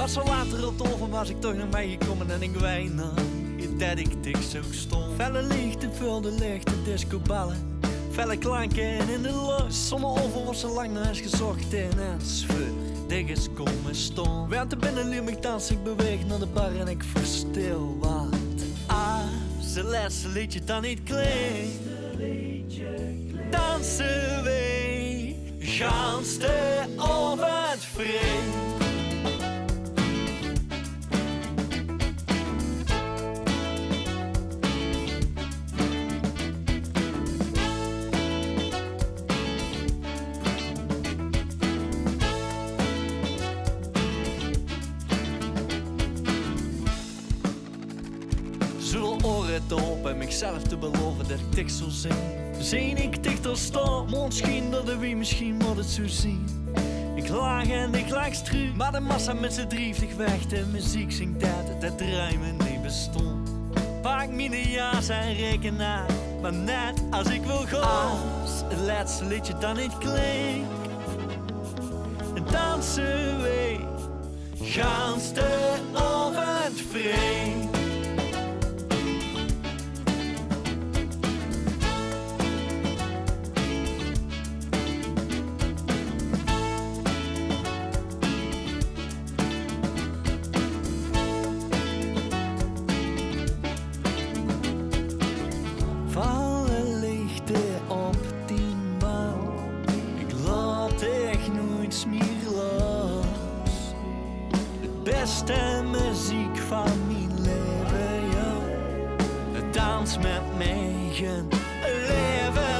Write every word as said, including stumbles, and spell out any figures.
Pas zo later op de oven was ik toch nog meegekomen en ik wei nog det ik dich zoog stónge. Felle lichte veur de lichte discobelle. Felle klanke in de lóch. Zónger oven was zo lang nog ins gezocht in ens veur dich is kómme stónge. Went te binne luum ik dans, ik beweeg nao de bar en ik verstil wat. As 't lètste leedje dan neet klink, danse weej gans de oven vrij. Zoel oren te ope en mezelf te belove det ik dich zoel zeen. Zeen ik dich dao staon, móndj schuin door de wien, misschien mót 't zoe zien. Ik lach en dich lachs truuk, maar de massa minse drief dich weg. De meziek zingt det, det druime neet bestónge. Pak miene jas en reken aan, maar net as ik wil gaon. As 't lètste leedje dan neet klink, danse weej gans de oven vrij. Valle lichte op dien wang, ik laot dich noeits mier los. 't Bèste meziek van mien laeve, jao. Dans met mich ein laeve